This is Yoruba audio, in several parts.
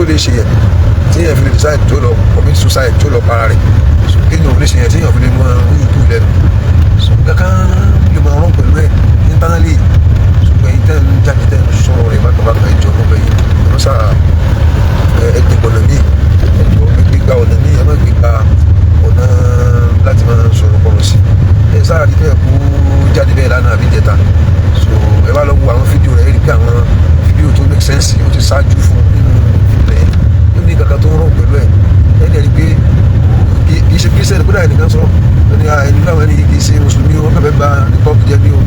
lè ṣe yẹn tí yẹn fi lè decide tó lọ commit suicide, tó lọ para rẹ̀. So kí ni òun lè ṣe yẹn tí yẹn fi lè mọ oyún lẹ́nu? So kankan lè máa rán pẹ̀lú ẹ̀ internally. Ṣùgbọ́n yìí tẹ́ ń jáde, tẹ́ ń sọ̀rọ̀ rẹ̀ bákan, ẹjọ́ ọmọ yìí wọ́n sà ẹgbẹ́ ọ̀nà míì, ẹjọ́ gbígba ọ̀nà míì, ẹ má gbígba ọ̀nà láti máa sọ̀rọ̀ kọ̀rọ̀ sí ẹ. Sáà rí bẹ́ẹ̀ kó jáde bẹ́ẹ̀ lánàá àbí jẹta. So ẹ bá lọ wo àwọn fídíò rẹ̀, ẹ rí pé àwọn fídíò tó make sense ó ti ṣáájú fún nínú ilẹ̀ yóò ní kankan tó ń rọ̀ pẹ̀lú ẹ̀. Ẹ lè rí pé kì í ṣe Christian. Kódà ẹnìkan sọ ẹni ẹni láwọn ẹni kì í ṣe mùsùlùmí, wọn kàn fẹ́ gba nìkan jẹ́ ní o.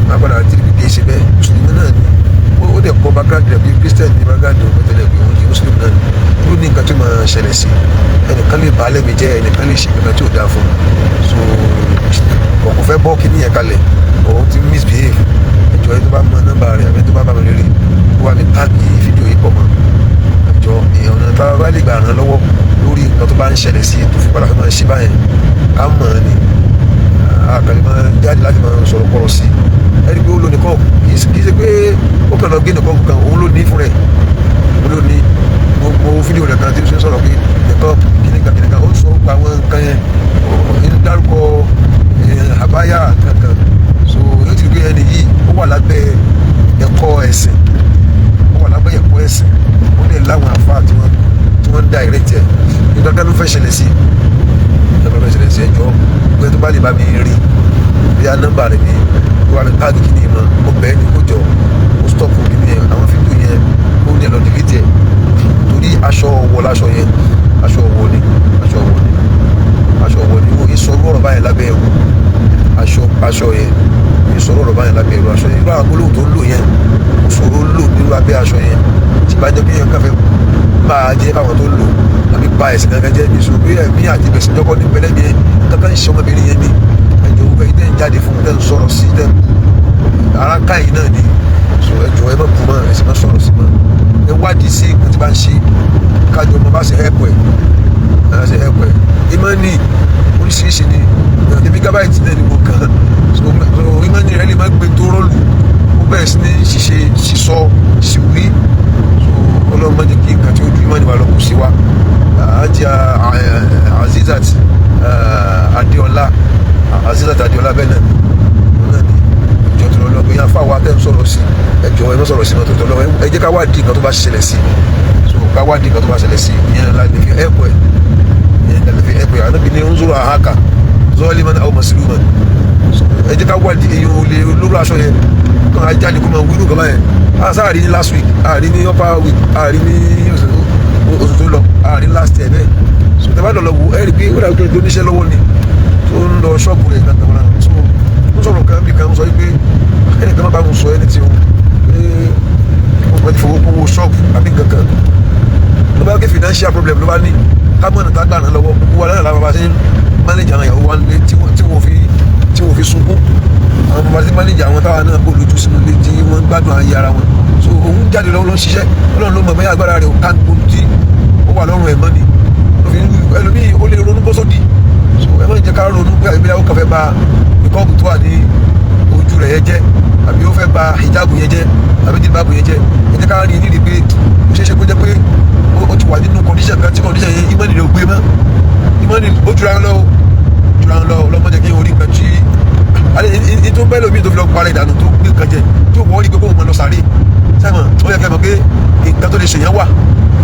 Máa padà tí kì í ṣe bẹ́ẹ̀, mùsùlùmí náà ni. Ó dẹ̀ kọ́ background rẹ̀ bí Christian ní background rẹ̀ tẹ́lẹ̀, pé òun di muslim náà ni. Ó ní nǹkan tó máa ṣẹlẹ̀ sí ẹnìkan lè bá lẹ́mi jẹ́, ẹnìkan lè ṣe nǹkan tí ò dáa fún un. So kò fẹ́ bọ́ kíní yẹn kalẹ̀, òun ti misbehave. Ẹjọ́, ẹni tó bá mọ nọ́mbà rẹ̀ àbí ẹni tó bá bá mi lórí, ó wà mí tag fídíò yìí pọ̀ mọ́. Ẹjọ́, èèyàn náà tá a bá lè gbà ràn lọ́wọ́ lórí nǹkan tó bá ń ṣẹlẹ̀ sí tó fi padà fẹ́ máa ṣe báyẹn, ká mọ̀ ọ́ ni. Àkàlẹ̀ máa jáde láti máa sọ̀rọ̀ kọ̀rọ̀ sí ẹni pé ó lò nìkan. Kì í ṣe pé ó kàn lọ gé nìkan kan, òun ló ní fún rẹ̀, òun ló ní. Gbogbo fídíò rẹ̀ kan tí ó ṣe sọ̀rọ̀ pé nìkan kìnìkan kìnìkan, ó sọ pa àwọn nǹkan yẹn, ń dárúkọ àbáyá kankan. So yóò ti rí pé ẹni yìí ó wà lábẹ́ ẹ̀kọ́ ẹ̀sìn, ó wà lábẹ́ ẹ̀kọ́ ẹ̀sìn. Ó lè láwọn àfáà tí wọ́n ń direct ẹ̀. Nǹkan kan ló fẹ́ ṣẹlẹ̀ sí, nǹkan ló fẹ́ ṣẹlẹ̀ sí. Ẹjọ́ pé tó bá lè bá mi rí bí a nọ́mbà rẹ̀ ní kó wà mí tag kìíní mọ́, ó bẹ́ẹ̀ ni, kó jọ ó stop kìíní yẹn, àwọn fídíò yẹn, ó ní ẹ̀ lọ delete ẹ̀, torí aṣọ ọwọ́ láṣọ yẹn, aṣọ ọwọ́ ni, aṣọ ọwọ́ ni, aṣọ ọwọ́ ni. Wọ́n ìsọ̀rọ̀ ọ̀rọ̀ báyẹn lábẹ́ ẹ̀rù aṣọ yẹn, ìsọ̀rọ̀ ọ̀rọ̀ báyẹn lábẹ́ ẹ̀rù aṣọ yẹn, irú àwọn gbólóhùn tó ń lò yẹn, òṣòro lò nínú abẹ́ aṣọ yẹn. Tí bá jẹ́ pé yẹn káfẹ́ bá a jẹ́ káwọn tó lò àbí ba ẹ̀sìn kankan jẹ́, ìṣòro pé ẹ̀mí àti ìbẹ̀sìn jọ́kọ́ ní pẹ́lẹ́ yẹn, kankan ń ṣe ọmọbìnrin yẹn ni. Ẹjọ́, gbogbo ẹ̀yin tẹ́ ń jáde fún, tẹ́ ń sọ̀rọ̀ sí, tẹ́ ń ara káyìn náà ni. So ẹjọ́, ẹ má bù mọ́, ẹ sì má sọ̀rọ̀ sí mọ́. Ẹ wádìí sí nǹkan tí bá ń ṣe, kájọ ọmọ bá ṣe help ẹ̀, bá ṣe help ẹ̀. Ìmọ̀ni oríṣiríṣi ni gigabyte náà ni mo kàn. So ìmọ̀ni rẹ̀ lè má gbé tó rọ́ọ̀lù, ó bẹ̀rẹ̀ sí ní ṣiṣẹ́ sísọ síwí. So Ọlọ́run má jẹ́ kí nǹkan tí ó ju ìmọ̀ni wa lọ kù sí wa. Ajá Azizat Adeola, Azizat Adeola, bẹ́ẹ̀ náà ni náà ni. Ìjọ tó lọ pé yẹn fáwọn atẹ́ ń sọ̀rọ̀ sí, ẹjọ́, ẹ má sọ̀rọ̀ sí mọ́tò tó lọ. Ẹ jẹ́ ká wádìí nǹkan tó bá ṣẹlẹ̀ sí. So ká wádìí nǹkan tó bá ṣẹlẹ̀ sí ìyẹn la lè fi ẹ̀kọ́ ẹ̀, ìyẹn la lè fi ẹ̀kọ́ ẹ̀. Ànábì ní unzuru ahaka zaliman aw mazluman. Ẹ jẹ́ ká wádìí. Èyàn ò lè lórí aṣọ yẹn kàn á jáde kó máa wíwú nǹkan báyẹn. Àárí ní last week, àárí ní upper week, àárí ní oṣù tó lọ, àárí last year bẹ́ẹ̀. So tẹ́ bá lọ lọ wo, ẹ rí i pé ó dàbí pé oníṣẹ́ lọ́wọ́ ni tó ń lọ ṣọ́ọ̀bù rẹ̀ kankan wọn. So ó sọ̀rọ̀ kan bí kan sọ pé ẹnìkan má bá wọn sọ ẹni tí ó pé wọ́n ti fowó kówó ṣọ́ọ̀bù àbí nǹkan kan ló bá gé. Financial problem ló bá ní, ká mọ̀nà tá gbà náà lọ́wọ́. Gbogbo wa náà làwọn bá ṣe ń manage àwọn ìyàwó wa nílé tí wọ́n fi sunkún. Àwọn bàbá tí manage àwọn táwa náà kò lójú sínú ilé tí wọ́n ń gbádùn ayé ara wọn. So òun jáde lọ́wọ́ ló ń ṣiṣẹ́. Ọlọ́run ló mọ̀ bẹ́ẹ̀ agbára rẹ̀ ò ká gbogbo tí ó wà lọ́rùn ẹ̀ mọ́ ni ló fi ẹlòmíì ó lè ronú bọ́ sódì. So ẹ má jẹ́ ká ronú pé àbí ó kàn fẹ́ ba ìkọ́ọ̀bù tó wà ní ojú rẹ̀ yẹn jẹ́, àbí ó fẹ́ ba hijabu yẹn jẹ́, àbí jìlbáàbù yẹn jẹ́. Ẹ jẹ́ ká rí nídìí pé ó ṣeé ṣe kó jẹ́ pé ó ti wà nínú condition kan tí condition yẹn ìmọ̀nì rẹ̀ ò gbé mọ́. Ìmọ̀nì ó jura lọ, jura lọ. Ọlọ́mọdé kí n orí nǹkan tí ní tó bẹ́ẹ̀ lómi tó fi lọ parẹ́ ìdànù, tó gbé nǹkan jẹ, tó wọ́n rí pé kó mọ̀ lọ sàárè sẹ́wọ̀n. Ó yẹ kẹ́ mọ̀ pé nǹkan tó lè ṣèyàn wà,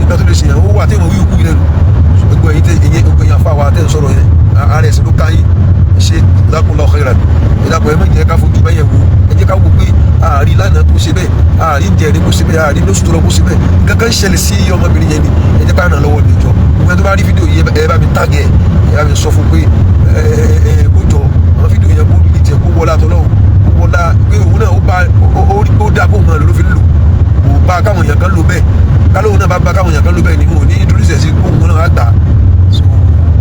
nǹkan tó lè ṣèyàn ó wà tí wọ́n wí kú lẹ́nu. Gbogbo ẹ̀yin tẹ ìyẹn, gbogbo ẹ̀yin afáwa tẹ́ ń sọ̀rọ̀ yẹn, ara ẹ̀sìn ló ká yín ṣe. Jazakumullahu khairan. Ìdàpọ̀, ẹ má jẹ́ ká fojú bẹ́yẹn wo. Ẹ jẹ́ ká wò pé ààrí lánàá kó ṣe bẹ́ẹ̀, ààrí ń jẹrin kó ṣe bẹ́ẹ̀, ààrí lóṣù tó lọ kó ṣe bẹ́ẹ̀. Nǹkan kan ṣẹlẹ̀ sí ọmọbìnrin yẹn ni. Ẹ jẹ́ ká ràn lọ́wọ́ níjọ. Gbogbo ẹni tó bá rí fídíò yìí, ẹ bá mi tag ẹ, ẹ bá mi sọ fún pé ẹ ẹ kó jọ, àwọn fídíò yẹn, kó lè jẹ, kó wọlá tọlọ́run, kó wọlá pé òun náà ó bá ó rí pé ó dáa kó máa lò ló fi ń lò. Kò bá káwọn èèyàn kan lò bẹ́ẹ̀. Kálóhùn náà bá bá káwọn èèyàn kan lò bẹ́ẹ̀ ni wọn ò ní introduce ẹ̀ sí kóhun náà á gbà. So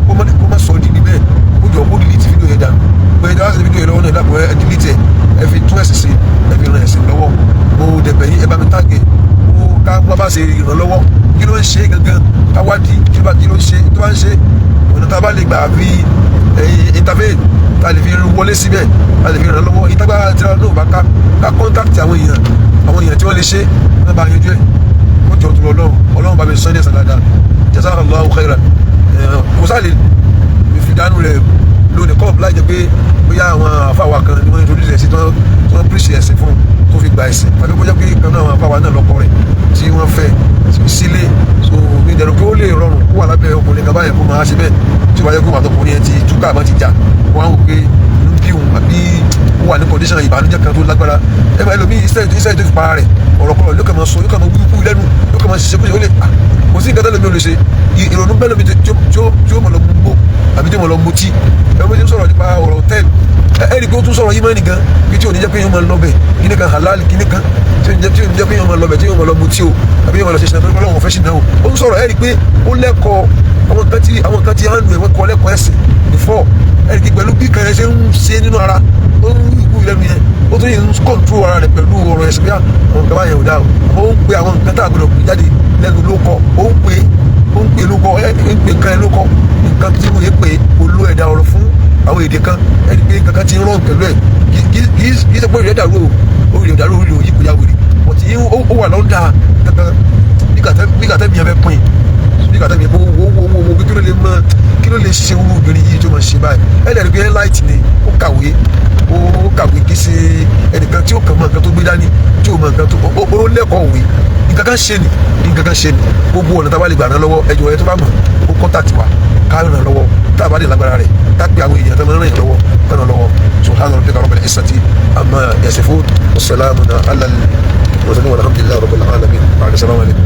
kó má sọ di bẹ́ẹ̀. Kó jọ, kó delete fídíò yẹn dànù. Pé ẹ wá sí fídíò yẹn lọ́wọ́ náà, dàpọ̀, ẹ delete ẹ, ẹ fi tún ẹ̀sìn sí, ẹ fi ràn ẹ̀sìn lọ́wọ́. Mo dẹ̀bẹ̀ yín, ẹ bá mi tag ẹ̀, kó ká wá bá ṣe ìrànlọ́wọ́. Kí ló ń ṣe gangan? Ká wádìí kí ló ń ṣe tó bá ń ṣe, ọ̀nà tá a bá lè gbà fi intervene, tá a lè fi wọlé síbẹ̀, tá a lè fi ràn lọ́wọ́. Ìtagbá tí wọn náà bá ká, ká contact àwọn èèyàn tí wọ́n lè ṣe, wọ́n bá yanjú ẹ̀. Kó jọ. Ẹjọ́ tó lọ, Ọlọ́run bá mi sọ ní ẹ̀sán dáadáa. Jazakallahu khairan. Kò sáà lè fi dánú rẹ̀ lónìí kọ́ọ̀pù láì jẹ́ pé bóyá àwọn àfáwà kan ni wọ́n introduce ẹ̀sìn tí wọ́n preach ẹ̀sìn fún tó fi gba ẹ̀sìn, àbí kó jẹ́ pé kan náà àwọn àfáwà náà lọ́kọ rẹ̀ tí wọ́n fẹ́ sílé. So ní ìdẹ̀rù pé ó lè rọrùn kó wà lábẹ́ ọkùnrin kan báyẹn kó máa ṣe bẹ́ẹ̀, tí wàá jẹ́ pé wàtọkùnrin yẹn ti túkà àbá ti jà, wọ́n á wò pé ń bí òun àbí ó wà ní condition ìbànújẹ́ kan tó lágbára. Ẹ máa ẹlòmíì, iṣẹ́ tó fi para rẹ̀, ọ̀rọ̀ kọ̀rọ̀ ló kàn máa sọ, yóò kàn máa wúkú lẹ́nu, yóò kàn máa ṣiṣẹ́ kúṣe. Ó lè kò sí nǹkan tẹ́lẹ̀ mi ò lè ṣe. Ìrònú bẹ́ẹ̀ lómi tí ó mọ̀ lọ gbó àbí tí ó mọ̀ lọ mutí. Ẹ bó ti ń sọ̀rọ̀ nípa ọ̀rọ̀ hòtẹ́ẹ̀lì, ẹ rí i pé ó tún sọ̀rọ̀ yìí mọ́ nìkan bí tí ò ní jẹ́ pé yóò máa lọ bẹ̀ kíní kan halal kíní kan tí ò ní jẹ́ pé yóò máa lọ bẹ̀ tí yóò máa lọ mutí o, àbí yóò máa lọ ṣe ṣìnà tó lọ́wọ́ fẹ́ ṣìnà o. Ó ń sọ̀rọ̀, ẹ rí i pé ó lẹ́kọ̀ọ́ àwọn kan tí àwọn kan tí á ń lu ẹ̀wọ̀n kọ́ lẹ́kọ̀ọ́ ẹ̀sìn before. Ẹ rí i pé pẹ̀lú bí kan yẹn ṣe ń ṣe nínú ara, ó ń ikú lẹ́nu yẹn, ó tún yìí ń control ara rẹ̀ pẹ̀lú ọ̀rọ̀ ẹ̀sìn bí àwọn nǹkan báyẹn ò dáa o. Ó ń pe àwọn nǹkan tá a gbọdọ̀ pè jáde lẹ́nu ló kọ, ó ń pe ló kọ, ẹ ń pe nǹkan ẹ ló kọ, nǹkan tí mo yẹ pé olú ẹ̀dá ọ̀rọ̀ fún àwọn èdè kan. Ẹ rí i pé nǹkan kan ti ń rán pẹ̀lú ẹ̀. Kì í ṣe pé orí ẹ̀ dàrú o, orí ẹ̀ dàrú, orí ẹ̀ òyìn kò yá wèrè, but ó wà lọ́ndà kankan bí kàtẹ́ mi yẹn fẹ́ pín bí kàtẹ́ mi yẹn wo wo wo wo kí ló lè mọ, kí ló lè ṣe owó obìnrin yìí tó máa ṣe báyìí? Ẹ lè rí pé light ni, ó kàwé, ó kàwé. Kì í ṣe ẹnìkan tí ó kàn mọ nǹkan tó gbé dání, tí ó mọ nǹkan tó ó lẹ́kọ̀ọ́ òwe. Nǹkan kan ṣe ni, nǹkan kan ṣe ni. Gbogbo ọ̀nà tá a bá lè gbà ràn lọ́wọ́, ẹjọ́ ẹ tó bá mọ̀ ó contact wa ká ràn lọ́wọ́. Tá a bá lè lágbára rẹ̀, ká pe àwọn èèyàn tó máa ń ràn yàn lọ́wọ́ ká ràn lọ́wọ́. Subhana rabbika rabbil izzati amma yasifun, wassalamun ala al mursalin, walhamdulillahi rabbil alamin. Assalamu alaikum.